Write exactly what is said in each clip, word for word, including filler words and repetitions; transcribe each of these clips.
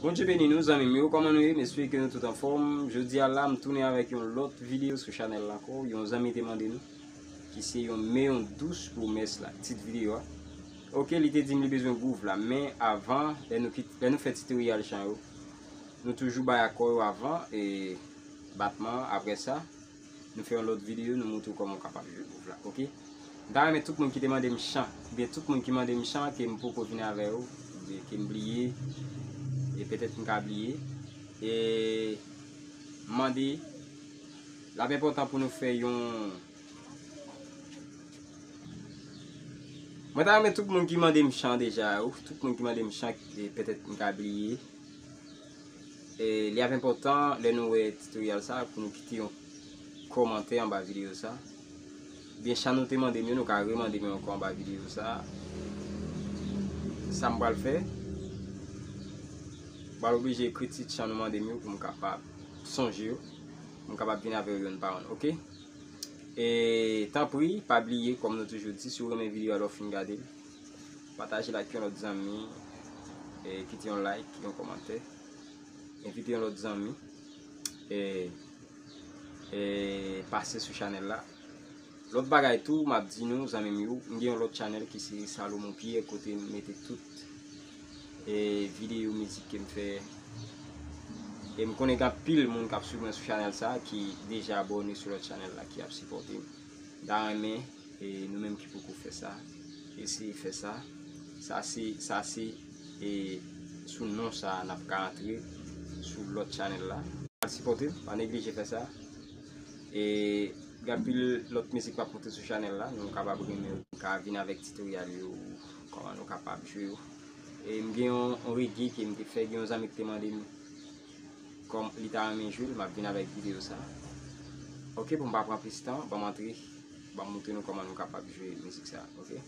Bondye beni nou, zanmi m yo, kòman nou ye? M espere ke nou tout anfòm. Jodi a la, m tounen avèk yon lòt videyo sou chanèl la ankò. Yon zanmi te mande nou, ki se yon Me yon dous pwomès la, tit videyo a. Oke, li te di m li bezwen gwouv la, men avan, lè nou kit, lè nou fè titoryal chan yo, nou toujou bay akò yo avan, e batman, apre sa, nou fè yon lòt videyo, nou montre w kòman w kapab jwe gwouv la, oke? M ta renmen tout moun ki te mande m chan, oubyen tout moun ki mande m chan ke m poko vin avè yo, oubyen ke m bliye, e petèt m ka bliye, e mande, l ap enpòtan pou nou fè yon, mwen ta renmen tout moun ki mande m chan deja yo, tout moun ki mande m chan, e petèt m ka bliye. E li ap enpòtan lè nou wè titoryal sa pou nou kite yon kòmantè anba videyo sa. Oubyen chan nou te mande m yo, nou ka remande m yo ankò anba videyo sa. Sa m pral fè, m pral oblije ekri tit chan nou mande m yo pou m kapab sonje yo, pou m kapab vin avè yo youn pa youn, oke? E tanpri, pa bliye, kòm nou toujou di, si w renmen videyo a lè w fin gade l, pataje l ak yon lòt zanmi, e kite yon like, yon kòmantè, envite yon lòt zanmi, e, e pase sou chanèl la. Lòt bagay tou, m ap di nou, zanmi m yo, m gen yon lòt chanèl ki se Salomon Pierre, kote m mete tout, e videyo mizik ke m fè. E m konnen gen anpil moun k ap swiv mwen sou chanèl sa, ki deja abòne sou lòt chanèl la, ki ap sipòte m. M ta renmen, e nou menm ki poko fè sa, eseye fè sa. Sa se, sa se, e sou non sa a n ap ka antre sou lòt chanèl la. Al sipòte m, pa neglije fè sa. E gen anpil lòt mizik m ap monte sou chanèl la, nou kapab renmen yo, nou ka vin avèk titoryal yo, kòman nou kapab jwe yo. E m gen yon, yon reggae ke m te fè, gen yon zanmi ki te mande m kòm li ta renmen jwe l, m ap vin avèk videyo sa. Oke, pou m pa pran plis tan, ban m antre, ban m montre nou kòman nou kapab jwe mizik sa, oke?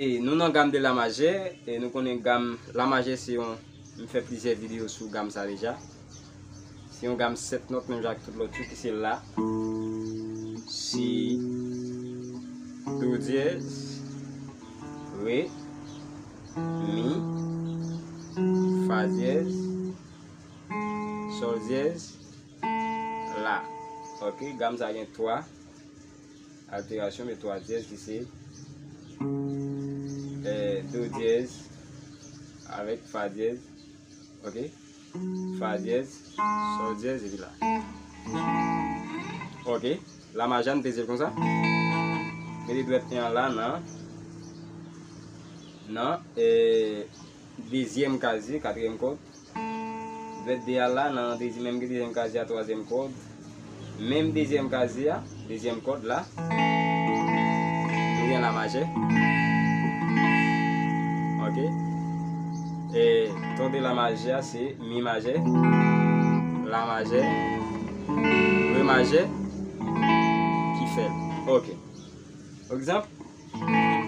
E nou nan gam de la majè, e nou konnen gam la majè se yon, m fè plizyè videyo sou gam sa deja. Se yon gam sèt nòt, menm jan ak tout lòt yo, ki se la, si, do dyèz, re, mi, fa dyèz, sòl dyèz, la. Oke, gam sa gen twa alterasyon, men twa dyèz ki se, eh, do dyèz avèk fa dyèz. Oke? Fa dyèz, sòl dyèz, epi la. Oke? La majè, nou peze l konsa. Mete dwèt en an la nan, nan, eh, dezyèm kazye, katriyèm kòd. Dwèt de a la nan dezi-, menm dezyèm kazye a, twazyèm kòd. Menm dezyèm kazye a, dezyèm kòd la. Nou gen la majè. Oke. E ton de la majè a se mi majè, la majè, re majè ki fè l. Oke. Pa egzanp,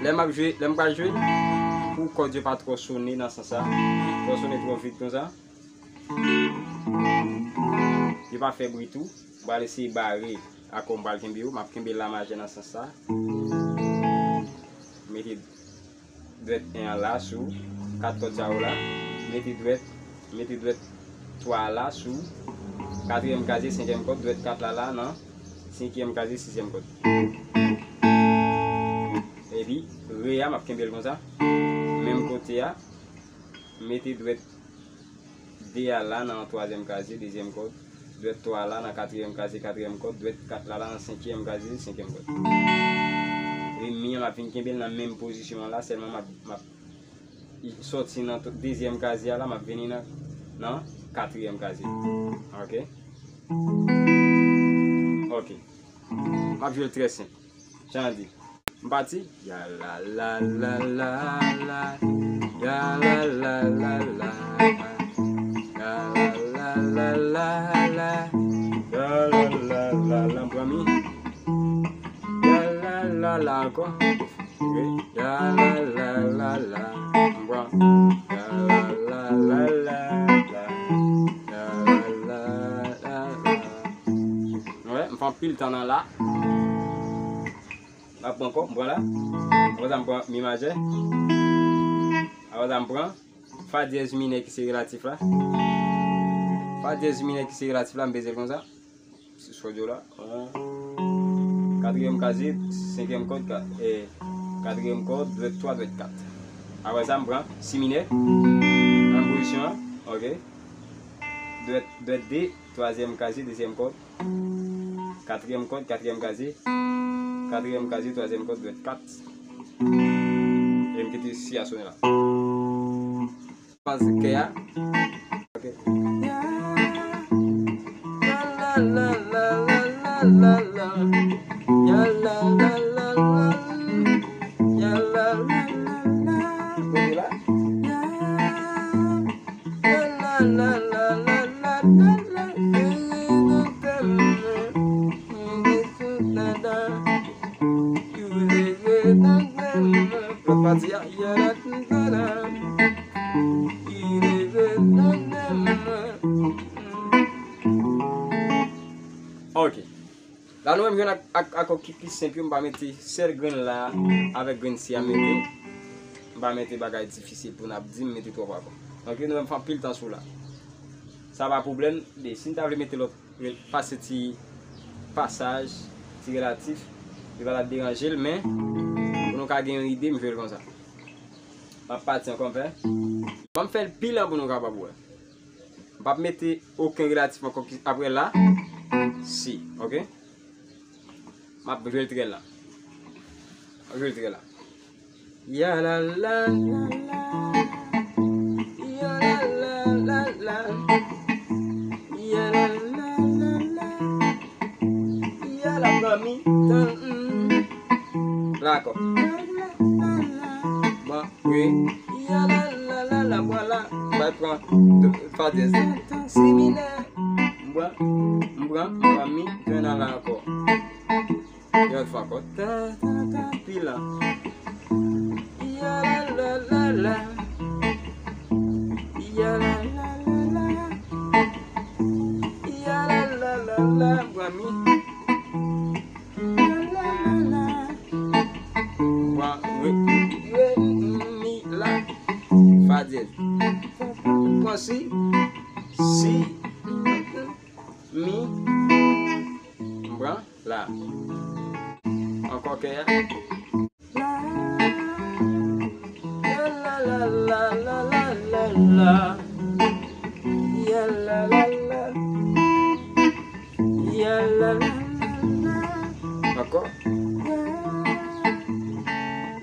lè m ap jwe, lè m pral jwe, pou kòd yo pa twò sone nan sans sa, twò sone twò vit konsa, yo pa fè bri tou, m pral eseye bare akò m pral kenbe yo, m ap kenbe la majè nan sans sa. Mete dwèt en an la sou kat kòd sa yo la, mete dwèt, mete dwèt twa a la sou katriyèm kazye, senkyèm kòd, dwèt kat la la nan senkyèm kazye, sizyèm kòd. Epi, re a, m ap kenbe l konsa. Menm kote a, mete dwèt de a la nan twazyèm kazye, dezyèm kòd. Dwèt twa a la nan katriyèm kazye, katriyèm kòd. Dwèt kat la la nan senkyèm kazye, senkyèm kòd. E mi an, m ap vin kenbe l nan menm pozisyon an la, sèlman m ap, m ap sòti nan to-, dezyèm kazye a la, m ap vini nan, nan katriyèm kazye. Oke? Oke. M ap jwe l trè senp. Jan l di. M pati. Ya la la la la la. Ya la la la la. Ya la la la la. Ya la la la la. M pran mi. Ya la la la ankò. Wi. Ya la la la la. M pran. Ya la la la la la. Ya la la la la. Wè, m fè anpil tan nan la. M ap pran ankò, m pran la. Apre sa, m pran mi majè. Apre sa, m pran fa dyèz minè ki se relatif la. Fa dyèz minè ki se relatif la, m peze l konsa. Sou sòdyo la. Katriyèm kazi, senkyèm kòd, ka- e, katriyèm kòd, dwèt twa, dwèt kat. Apre sa, m pran si minè. Nan pozisyon an, ok. Dwèt, dwèt de, twazyèm kazi, dezyèm kòd. Katriyèm kòd, katriyèm kazi. Katriyèm kazi, twazyèm kòd, dwèt kat. E m kite si a sonnen la. Faz kè a. Ok. Kote la? Lòt pati a. Ok. La nou menm jwenn ak, ak akò ki pi senp yo, m pa mete sèl grenn la avèk grenn si a m mete. M pa mete bagay difisil pou n ap di m mete twòp akò. Ok, nou menm fè anpil tan sou la. Sa pa pwoblèm, men si n ta vle mete lòt, pase ti pasaj, ti relatif, li pa t ap deranje l, men pou nou ka gen yon ide, m jwe l konsa. M ap pati ankò, m fè. Ban m fè l pi lan pou nou kapab wè. M p ap mete okenn relatif ankò ki apre la. Si, ok? M ap jwe l trè lan. M ap jwe l trè lan. Ya la la la la. Ya la la la la. Ya la la la la. Ya la, m pran mi, tan, mm. La ankò. Bon, wi. Ya la la la la, vwala. M pral pran do, fa dyèz. Si minè. M pran, m pran, m pran mi, jwenn a la ankò. Yon lòt fwa ankò. Ta, ta, ta, pi lan. Ya la la la la. Ya la la la la. Ya la la la la, m pran mi. Wa, re, re, mi, la, fa dyèz. Pran si, si, mi, m pran la. Ankò kè a. La, ya la la la la la la la. Ya la la la. Ya la la la la. Ankò.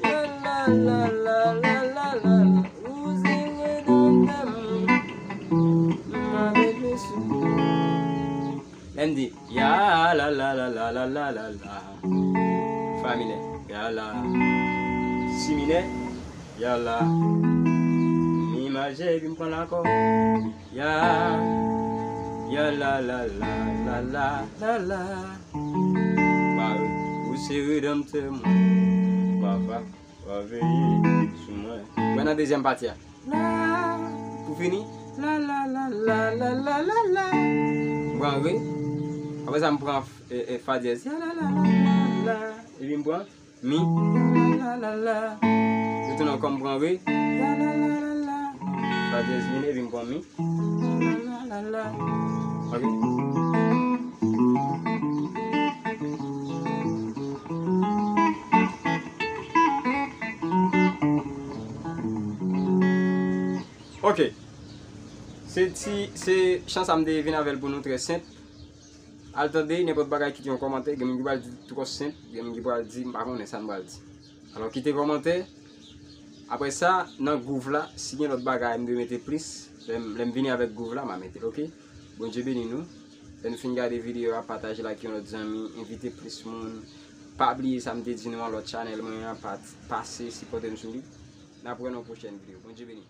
Ya la la la la la la la. Ou se redan dam. M ap reflechi. Lè m di, ya la la la la la la la la. Fa minè, ya la. Si minè, ya la. Mi majè, epi m pran la ankò. Ya, ya la la la la la la la. Mare, ou se redanmtè mwen. Papa, pa veye sou mwen. Mwen nan dezyèm pati a. La, pou fini. La la la la la la la la. M pran re. Apre sa, m pran, e, e, fa dyèz. Ya la la la la la. Epi m pran mi. La la la la la. Retounen ankò, m pran re. La la la la la. Fa dyèz minè, epi m pran mi. La la la la la. Ok. Ok. Se ti, se chan sa m te vin avè l pou nou, trè senp. Al tande nenpòt bagay, kite yon kòmantè. Gen moun ki pral di twò senp, gen moun ki pral di m pa konnen sa m pral di. Alò, kite kòmantè. Apre sa, nan gwouv la, si gen lòt bagay m dwe mete plis, lè m, lè m vini avèk gwouv la, m a mete l, ok? Bondye beni nou. Lè nou fin gade videyo a, pataje l ak yon lòt zanmi, envite plis moun. Pa bliye sa m te di nou an, lòt chanèl mwen an, pa, pase sipòte m sou li. N ap wè nan yon pwochèn videyo. Bondye beni.